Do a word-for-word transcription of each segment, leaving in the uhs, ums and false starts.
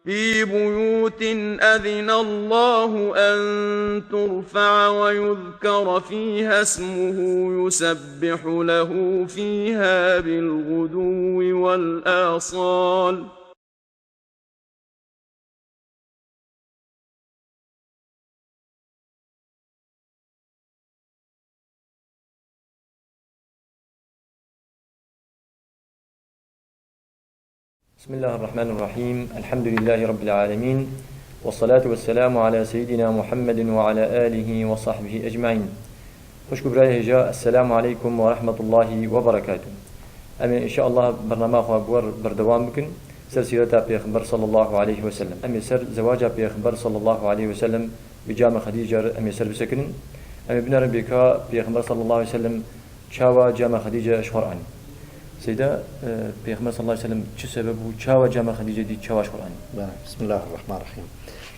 في بيوت أذن الله أن ترفع ويذكر فيها اسمه يسبح له فيها بالغدو والآصال. بسم الله الرحمن الرحيم. الحمد لله رب العالمين. والصلاة والسلام على سيدنا محمد وعلى آله وصحبه أجمعين. Xwişk û birayê hêja, Esselamu aleykum ve rahmetullahi ve berekatuh. Em ê inşallah bernama xwe bi we re berdewam bikin. Ser sîreta Pêxember sallallahu aleyhi ve sellem. Em ê ser zewaca Pêxember sallallahu aleyhi ve sellem bi cama Xedîce re em ê ser bisekinin. Em ê binerin bê ka Pêxember sallallahu aleyhi ve sellem çawa cama Xedîce ji xwe re anî. Seyda, e, Pêxember sallallahu aleyhi ve sellem çi sebeb bû, çawa cama Xedîce dît, çawa ji xwe re anî? Bela, Bismillahirrahmanirrahim.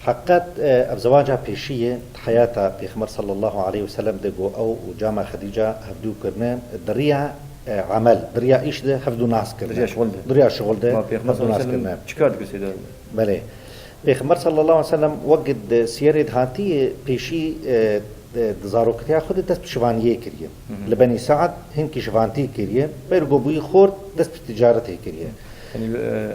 Heqet, e, ev zewaca pêşî ye, di heyata Pêxember sallallahu aleyhi ve sellem de ku ew û cama Xedîce hevdû kirine, di riya, e, emel, di riya îş de hevdû nas kirine. Di riya şixul de. Di riya şixul de Ma Pêxember hevdû sallallahu nas aleyhi ve sellem kirine. Çi kar dikir Seyda? Belê. Pêxember sallallahu aleyhi ve sellem wek di siyerê de hatî, pêşî, e, di zaroktiya xwe de dest bi şivaniyê kiriye. Hı hı. Li Benî Se'd hinkî şivantî kiriye. Ber ku bûyî xort, dest bi ticaretê kiriye. Yanî,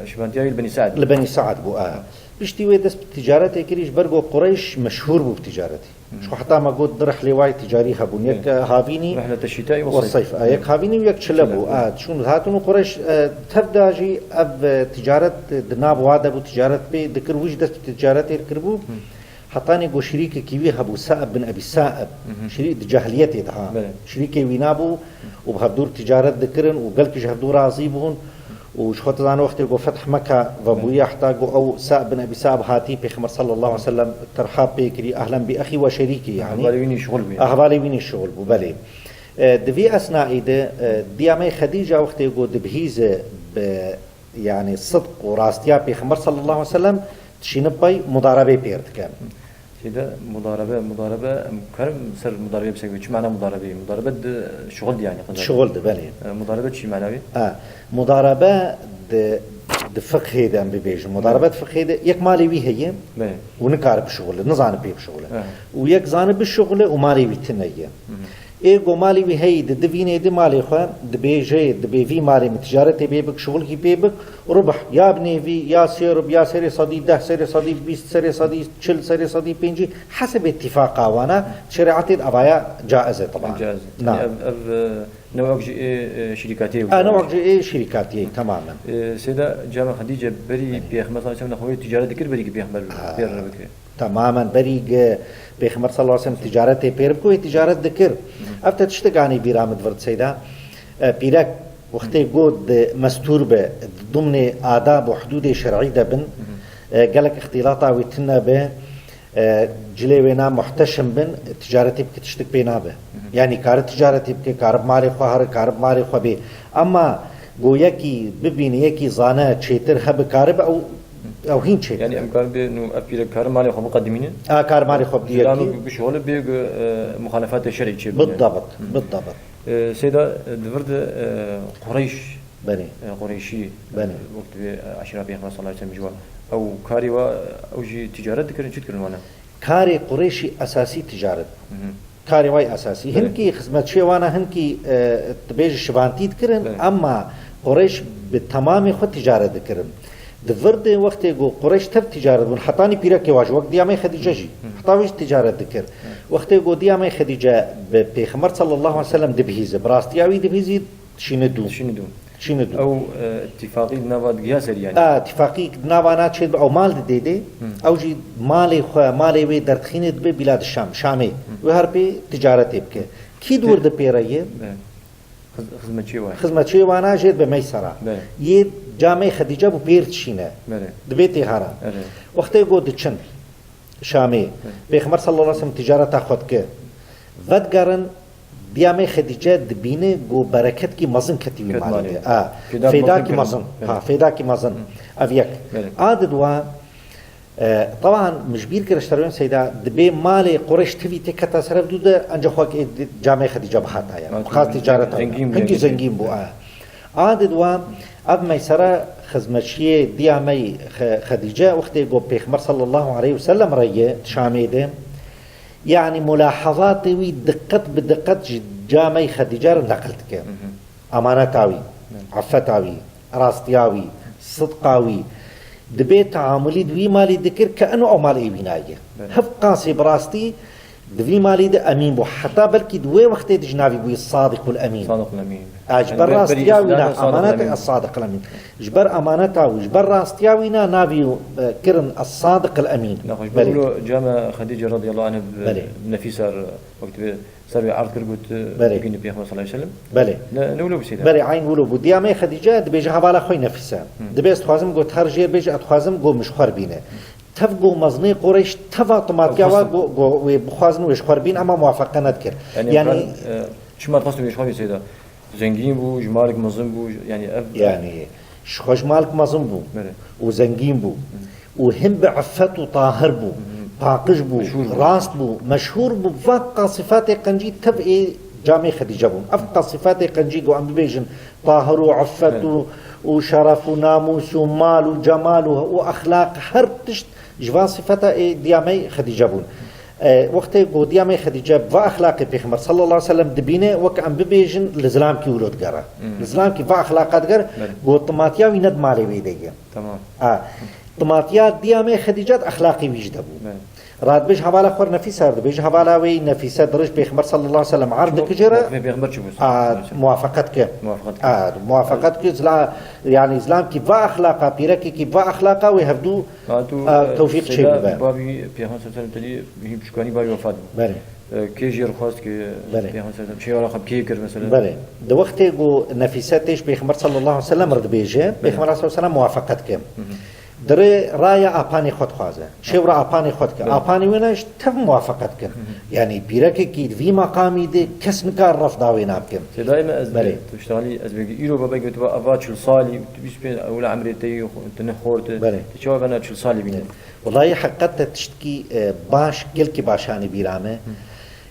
e, şivantiya wî li Benî Se'd. Li Benî Se'd bû, a. Piştî wê dest bi ticaretê kirî, ji ber ku Qureyş meşhûr bû bi ticaretê. Hı. Ji xwe heta me got du rihlê wayê ticarî hebûn. Yek, Evet. e, havînî Rihlet şîtayî we we seyf. seyf. A, yek havînî û yek çile Çile, bû. evet. A, çûn dihatin û Qureyş, e, tev de jî ev, e, ticaret, e, di nav wa de bû, ticaret pê dikir, wî jî dest bi ticaretê kiribû. Hı. Hetanî ku şirîkekî wî hebû, Sa'ib bin Ebî Sa'ib. Hı hı. Şirî-, di cahiliyetê de ha. Belê. Şirîkê wîna bû û bi hevdûr ticaret dikirin û gelkî ji hevdû razî bûn. Û ji xwe dizane wextê ku feth Meka vebûye, Belê. heta ku ew Sa'ib bin Ebî Sa'ib hatî, Pêxember sallallahu aleyhi ve sellem terhab pê kirî, ehlen bi exî we şerîkî, yanî. Hevalê wî nî şixul bû, yanî. Hevalê wî nî şixul bû, belê. E, di vî esnayî de, e, diya me Xedîca wextê ku dibihîze bi, yanî sidq û rastiya Pêxember sallallahu aleyhi ve sellem dişîne pey, mudarebê pêr dike. Şeyde, mudarebe, mudarebe, em karim ser mudarebe bisekî, çi mana mudarebe? Mudarebe di şixul di yani, qezaî. Şixul di, belê. E, mudarebe çi mana wî? Ha, mudarebe di, di fiqhê de em bibêjin. Mudarebe Belê. di fiqhê de yek malê wî heye Belê. û nikare bişixule, nizane pê bişixule. Aha. Û yek zane bişixule û malê wî tune ye. Hı hı. Ê ku malê wî heyî di divînê di malê xwe, dibêje, dibê vî malê min ticaretê pê bik, şixulkî pê bik, rubh ya bi nêvî, ya sê rub, ya serê sedî deh, serê sedî bîst, serê sedî çil, serê sedî pêncî, hesebê îtîfaqa wana, şerîetê de evaya caiz e, teban. Caiz e. Na. Yani ev, ev, e, newek jî ê, e, şirîkatiyê A, wisa. newek jî ê şirîkatiyê, temamen. E, Seyda, cama Xedîce berî Belê. Pêxember sallallahu aleyhi ve sellem xwe ticaret dikir, berî ki Pêxember Ha. pêr re bikire. Temamen berî ge Pêxember sallallahu aleyhi ve sellem ticaretê pêr bikû, wê ticaret dikir. Hı. Ev te tiştek anî bîra min di vir de Seyda. E, pîrek wextê got di mestûr be, di dumnê adab û hudûdê şer'î de bin, Hı hı. e, gelek îxtîlata wî tune be, e, cilê wê na muhteşim bin, ticaretê bike tiştek pê nabe. Hı hı. Yanî kare ticaretê bike, kare bi malê xwe here, kare bi malê xwe bê. Ema go yekî bibîne, yekî zane çêtir hebe kare be, ew Ew hîn çêtir. Yani em karin bê nû ev pîrek karin malê xwe biqedimînin. A, kar malê xwe bidî Jiran yekî. û bişole bê, e, muxalefetê şerî çê bûne. Bidabit, Hı. bidabit. E, Seyda, e, di vir de, e, Qureyş, Belê. e, Qureyşî, Belê. e, wek dibê, e, eşîra Pêxember sallallahu aleyhi ve sellem ji wan. Ew karê wa, ew jî ticaret dikirin, çi dikirin wana? Karê Qureyşî esasî ticaret. Hı hı. Karê wayî esasî. Belê. Hinkî xizmetçiyê wana hinkî, e, dibêje şivantî dikirin, Belê. ema Qureyş bi temamê xwe ticaret dikirin. Di vir de wextê ku Qureyş tev ticaret bûn, hetanî pîrekê wa jî, wek diya me Xedîce jî, Hı. heta wê jî ticaret dikir. Hı. Wextê ku diya me Xedîce bi Pêxember sallallahu aleyhi ve sellem dibihîze, bi rastiya wî dibihîzî, dişîne dû. Dişîne dû. Çîne dû. Ew, e, îtîfaqî di nava digiya serî yani. A, îtîfaqî di nava na çê dibe, ew mal didê dê. Hı. Ew jî malê xwe, malê wê derdixîne dibe bîlad Şam, Şamê. Hı. Wê her pê ticaretê bike. Kî di wir de pê re ye? Be. Xiz-, xizmetçiyê wa. Xizmetçiyê wana jê dibe Meysera. Be. Yê camê Xedîce bû pêr dişîne. Be. Dibê têhara. Be. Wextê ku diçin. Şamê. Hı. Pêxember sallallahu aleyhi ve sellem ticareta xwe dike. Vedigerin, diya me Xedîce dibîne ku bereketkî mezin ketî wî Ket malê malê. de. A, Fêdak fêdakî mezin mezin. kirin. Ha, Belê. fêdakî mezin. Hı. Ev yek. Belê. A di dwa, e, teban min ji bîr kir, ji terwên Seyda, dibê malê Qureyş tivî tê keta ser ev dû de, ancak xwe ki camê Xedîce bihata ye. Ha, Xas zengîn, ticareta zengîn bû, hinkî zengîn. zengîn bû, a. A di dwa, ev Meysere Xizmetçiyê diya me yî Xe-, Xedîce wextê ku Pêxember sallallahu aleyhi ve sellem re ye Şamê de, yanî mulahazatê wî diqet bi diqet ji diya me yî Xedîce re neqil dike. Hı hı. Amaneta wî, Hı. Effeta wî, rastiya wî, sidqa wî, dibê teamulî di wî malî dikir ke eno ew mal ê wî naye. Belê. Hiv qasê bi rastî di vî malî de emîn bû. Heta belkî di wê wextê de ji navî bûye Sadiqul Emîn. Sadiqul Emîn. A, ji Yani ber ber-, berî rastiya wî Îslamê ne, Sadiqul amaneta Emîn. Sadiqul Emîn. Ji ber amaneta wî, ji ber rastiya wî ne navî, e, kirin Es-Sadiqul Emîn. Nexweş, Belê. Belo came Xedîce radiyallahu anha bi Belê. Nefîsa re wekî ser wê erd kir, got, Belê. Bigînî Pêxember sallallahu aleyhi ve sellem. Belê. Ne, ne wilo bû seyda? Belê, eyn wilo bû. Diya me Xedîce dibêje hevala xwe Nefîse. Hı. Dibê ez dixwazim, got, her jê bêje, ez dixwazim, got, min ji xwe re bîne. Tev got mezinê Qureyş, teva timatiya Xwestin. wa got, got, wê bixwazin wê ji xwe re bîn, ema muwafeqe nedikir. Yani, Yani, Kur'an, e, çima dixwestin wê ji xwe bîn seyda? Zengîn bû, ji malek mezin bû, yani ev Yani, ji xwe ji malek mezin bû Belê. û zengîn bû. Hı. Û him bi iffet û tahir bû, Hı hı. paqij bû, Meşhur bû. rast bû, meşhur bû. Vaka sifatê qencî tev ê camê Xedîce bûn. Evka sifatê qencî ku em bibêjin tahir û iffet Evet. û, û şeref û namûs û mal û cemal û, û exlaq, her tişt ji van sifeta ê diya me Xedîce bûn. E, wextê ku diya me Xedîce va exlaqê Pêxember sallallahu aleyhi ve sellem dibîne, wek em bibêjin li zilamkî wilo digere. Hmm. Li zilamkî va exlaqa digere, Belê. ku timatiya wî ne di malê wê de ye. Tamam. A, timatiya diya me Xedîce di exlaqê wî jî de bû. Belê. Radibêj hevala xwe Nefîse re dibêje, hevala wê Nefîse dirêj Pêxember sallallahu aleyhi ve sellem erd dikije re. Mewqifê Pêxember çi bû? A, muwafeqet ke. Muwafeqet ke. A, muwafeqet ke, zila-, yani zilamkî va exlaqa, pîrekekî va exlaqa wê hevdû Ha, tu, A, e, tewfîq Seyda çêbibe. Babî Pêxember sallallahu aleyhi ve sellem telî hîn piçûkanî babî wefat bû. Belê. E, kê jê re xwest ki Belê. Pêxember sallallahu aleyhi ve sellem çê wala xwe bi kê kir mesela? Belê. Di wextê ku Nefîse têj Pêxember sallallahu aleyhi ve sellem re dibêje, Belê. Pêxember sallallahu aleyhi ve sellem muwafeqet ke. Hı hı. Di rê raya apanê xwe dixwaze. Şêwra apanê xwe dike. Belê. Apanê wê ne ji tev muwafeqet kin. Hı hı. Yani pîrekekî di vî meqamî de kes nikar refda wê nakin. Seyda me ez Belê. tu ştalî ez belkî îro bebek gotiba eva çil salî, tu bîst pênc ewla emrê te yî xo-, tu ne xort. Belê. Tu çawa bena çil salî bîne? Belê. Welayi heqet te tiştkî, e, baş, gelkî baş anî bîra me. Hı.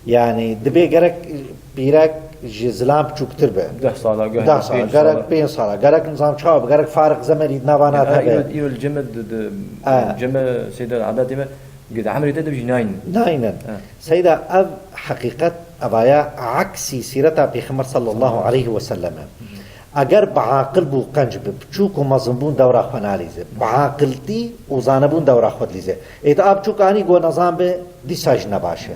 Yani dibê gerek pîrek ji zilam piçûktir be. Deh sala, gerek Deh sala, pênc gerek sala. pênc sala, gerek nizam çawa be, gerek Farq Zemerî di navana Yani, hebe. îro, îro li ceme di, di, Ha. ceme Seyda adetê me, gid emrê te de jî nayîn. Nayînin. Ha. Seyda ev heqîqet, evaya aksî sîreta Pêxember sallallahu aleyhi ve sellem e. Eger bi aqil bû qenc bi, piçûk û mezin bûn dewra xwe nalîze. Bi aqiltî û zanebûn dewra xwe dilîze. Ê te a piçûk anî go nezan be, dîsa jî nebaş e.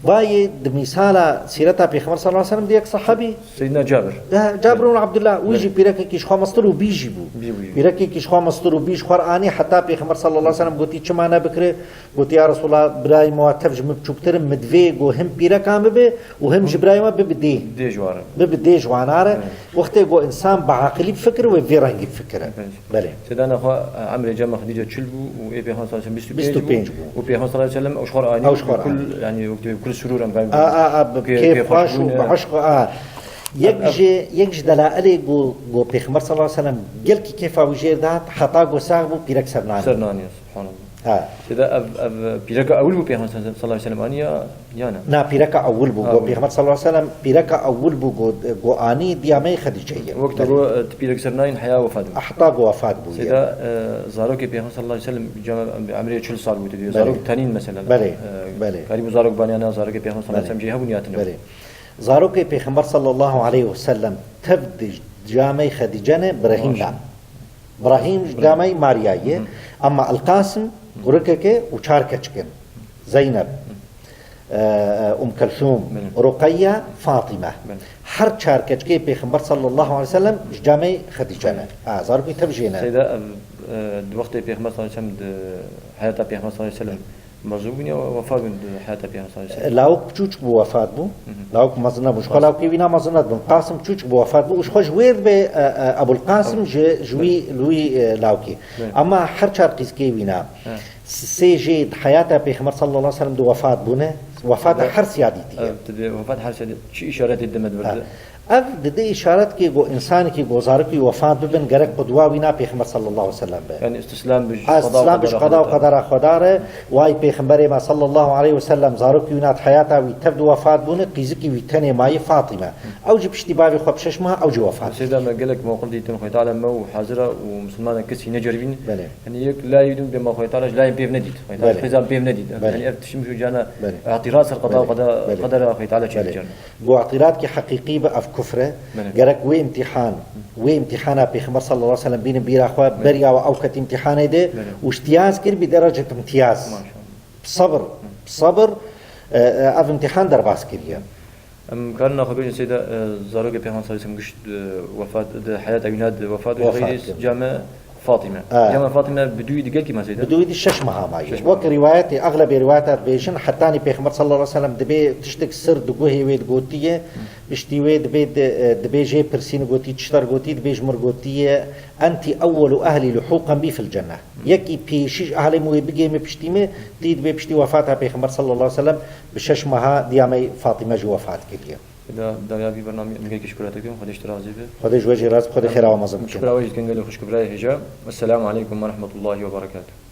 Bayê di mîsala sîreta Pêxember sallallahu aleyhi ve sellem di yek sahabî. Seyyidina Cabir. Ha, Cabir ibn Abdullah, wî Belê. jî pîrekekî ji xwe mestir û bî jî bû. Bî bû jî. Pîrekekî ji xwe mestir û bî ji xwe re anî heta Pêxember sallallahu aleyhi ve sellem gotî, çima nebikire? Gotî, ya Resulallah, birayê me wa tev ji min biçûktir in, min divê go him pîrekan bibe û him ji birayê me bibe dê. Dê ji wan re. Bibe dê ji wana re. Evet. Wextê go însan bi aqilî bifikire wê vê rengî bifikire. Evet. Belê. Seyda nexwe, e, emrê cema Xedîce çil bû û ê Pêxember sallallahu aleyhi ve sellem bîst û pênc bû. Bîst û pênc bû. Û Pêxember sallallahu aleyhi ve sellem ew ji xwe re anî Ew ji xwe re kul, anî. yani, wekî kul surûr em Kê, kê, kê xweş bûn, a. Yek Ev, ev ji, yek ji delailê ku, ku Pêxember sallallahu aleyhi ve sellem gelkî kêfa wî jêr dihat, heta ku sax bû, pîrek ser nanî. Ser nanî, subhanallah. Ha. Seyda ev, ev pîreka ewil bû Pêxember sallallahu aleyhi ve sellem anî ya, ya ne? Na, pîreka ewil bû. Ha, Ku ewil. Pêxember sallallahu aleyhi ve sellem pîreka ewil bû ku, ku anî diya me Xedîceyê. Wek te Belê. got, e, tu pîrek ser nayîn heya wefat bû. Heta ku wefat bû Seyda, ye. e, zarokê Pêxember sallallahu aleyhi ve sellem cem-, emrê çil sal bû te diyor. Belê. Zarok tenîn mesela. Belê. E, Belê. Karî bû zarok baniyana zarokê Pêxember sallallahu aleyhi ve sellem Belê. cê hebûn ya tine. Belê. Zarokê Pêxember sallallahu aleyhi ve sellem tev di camey Xedîce ne, Birahîm Maşallah. lan. Birahîm ji Birahîm. camey Mariya ye. Hı. Ama El-Qasim, Hı. kurikeke û çar keçik in. Zeynep, Hı. e, Um Kelsûm, Belê. Ruqeyye, Fatîme. Belê. Her çar keçikê Pêxember sallallahu aleyhi ve sellem ji camey Xedîce ne. Belê. Ha, zarokî tev jê ne. Seyda, ev, e, di wextê Pêxember sallallahu aleyhi ve sellem, di heyata Pêxember sallallahu aleyhi ve sellem, Mezin bûn ya wefat bûn di heyata Pêxember sallallahu aleyhi ve sellem? Lawik piçûçik bû wefat bû. Hı hı. Lawik mezin nebû. Ji xwe Qasim. lawikê wî ne mezin nedibûn. Qasim piçûçik bû wefat bû û ji xwe ji wêr ve, e, e, Ebul Qasim Ebul. ji, ji wî, Belê. li wî, e, lawikê. Belê. Ama her çar qîzkê wî ne. He. S-, sê jê di heyata Pêxember sallallahu aleyhi ve sellem de wefat bûne. Wefata Belê. her siya dîtiye. Evet, tabii, wefat her siya dî-, çi işaretê dime He. verdi? Ev dide îşaretkê ku însanekî ku zarokî wefat bibin, gerek qudwa wî na Pêxember sallallahu aleyhi ve sellem be. Yani istislam bi Ha, istislam bi qada û qedera Xwedar e. Way Pêxemberê me sallallahu aleyhi ve sellem zarokî wî na di heyata wî tev di wefat bûne, qîzikî wî tenê mayî Fatîme. Ew jî piştî bavê xwe bi şeş meha ew jî wefat. Seyda me gelek mewqif dîtin Xwedê Teala me û hazira û Müslümana kesî neceribîn. Belê. Yani yek layê dû bê ma Xwedê Teala ji layê pêv nedît. Xwedê Teala Belê. Xwezan pêv nedît. Belê. Yani ev tişim şu cana Belê. i'tiraz ser qada Belê. qada Belê. qedera Xwedê Teala çê Belê. bican. Ku îtîradkî heqîqî bi ev kufr e. Belê. Gerek wê îmtîhan, wê îmtîhana Pêxember sallallahu aleyhi ve sellem bînin bîra xwe, beriya we ew ket îmtîhanê de Belê. û îmtiyaz kir bi derecet îmtiyaz. Maşallah. Sabr, sabr, e, e, ev îmtîhan derbas kiriye. Em karin naxwe bêjin seyda, e, zarokê Pêxember sallallahu aleyhi ve sellem gişt, e, wefat, di heyata wîna di wefat û Wefat xeyrî kir. came Fatîme. Ha. Came Fatîme bi dûyî di gelkî me seyda? Bi dûyî di şeş meha maye. Şeş meha. Wek rîwayetê, exlebê rîwayeta dibêjin, hetanî Pêxember sallallahu aleyhi ve sellem dibê tiştek sir di guhê wê digotiye, piştî wê dibê di, e, dibê jê pirsîn gotî, çi te gotî, dibê ji mir gotiye, "Enti ewwelu ehli luhuqan bi fil cenne." Yekî pêşî ji ehlê min wê bigê min piştî min, tî dibê piştî wefata Pêxember sallallahu aleyhi ve sellem bi şeş meha diya me Fatîme jî wefat kiriye. Da dawiya vî bernameyê em gelekî şikura te dikim. Xwedê ji te razî be. Xwedê ji we jî razî, Xwedê xêra we mezin bikin. Şikura we jî dikin gelê xwe şikura hêja. Esselamu aleykum ve rahmetullahi ve berekatuhu.